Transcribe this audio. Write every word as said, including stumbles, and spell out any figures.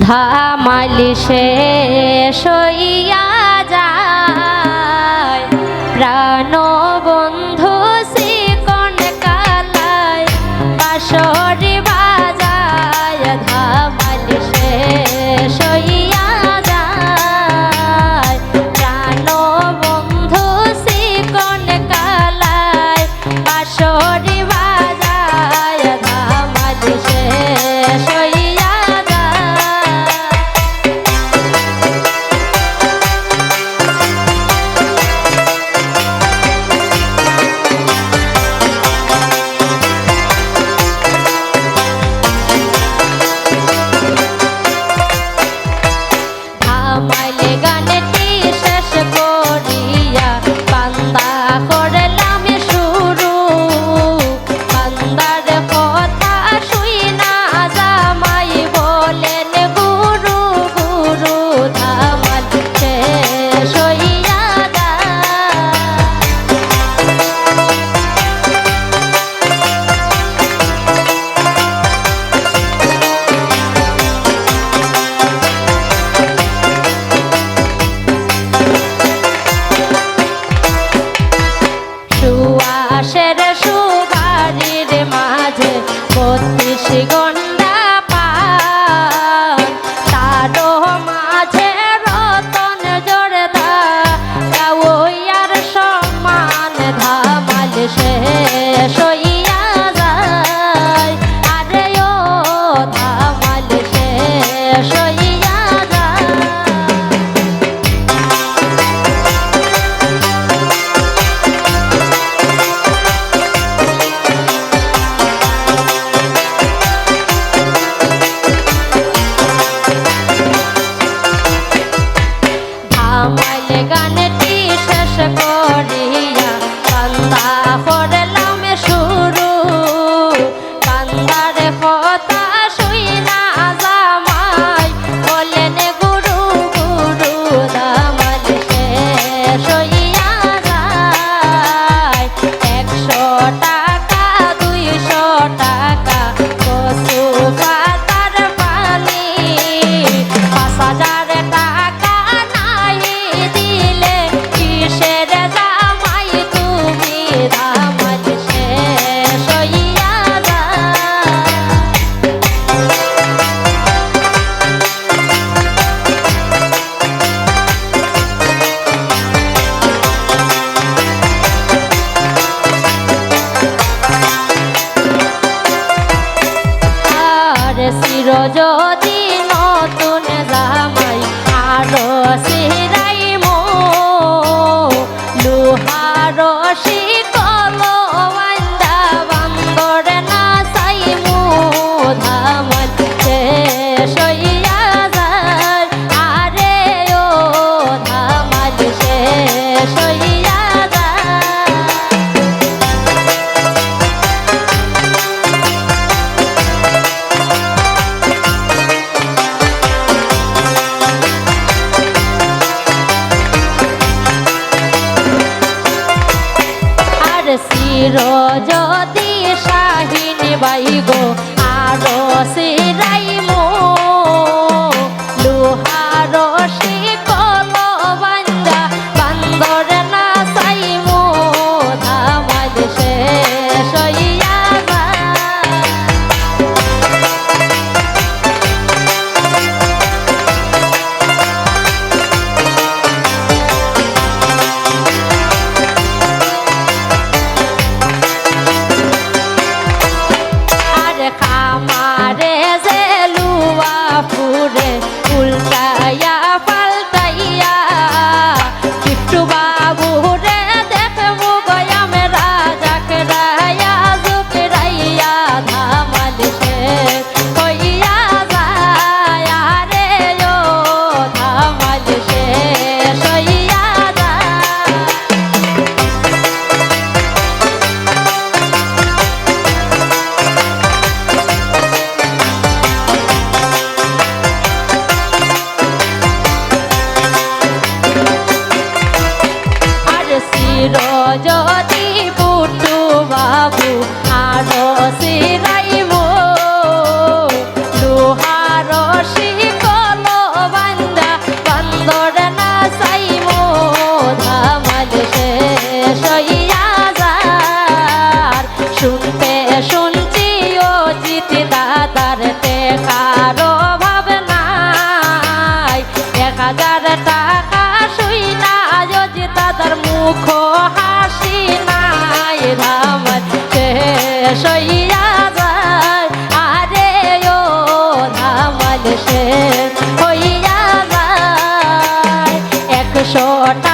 ধামাইল শেষ হইয়া যায়, প্রাণ বন্ধু চিকন কালায় বাঁশরি বাজায়। ধামাইল শেষ হইয়া যায়, প্রাণ বন্ধু চিকন কালায় বাঁশরি বাজায়। ধামাইল শেষ হইয়া যায়। ধামাইল গানটি শেষ করিয়া বান্দা করলাম শুরু। বান্দার কথা শুইনা জামাই বলেন, "গুরু, গুরু।" ধামাইল শেষ হইয়া যায়। সুবাসের সুবাড়ির মাঝে বত্রিশ গন্ডা পান, তারও মাঝে রতন জর্দা, গাওয়ার সমান। ধামাইল শেষ হইয়া যায়, আরে ও ধামাইল শেষ হইয়া যায়। ধামাইল গানটি শেষ করিয়া বান্দা করলাম শুরু। বান্দার কথা শুইনা জামাই বলেন, "গুরু, গুরু।" ধামাইল শেষ হইয়া যায়। একশো টাকা, দুইশো টাকা, কচু পাতার পানি, পাঁচ হাজার টাকা নাই দিলে কিসের জামাই তুমি? ধামাইল শেষ হইয়া যায়। আর চির যদি নতুন জামাই আরো সিরাইমু, লোহার শিকল বাইন্দা বান্দর নাচাইমু। ধামাইল শেষ হইয়া যায়, আরে ও ধামাইল শেষ হইয়া যায়। আর চির যদি শাহিন ভাই গো, আরো সিরাইমু, লোহার শিকল বাইন্দা বান্দর নাচাইমু। ধামাইল শেষ হইয়া যায়। আর খামারে ছোট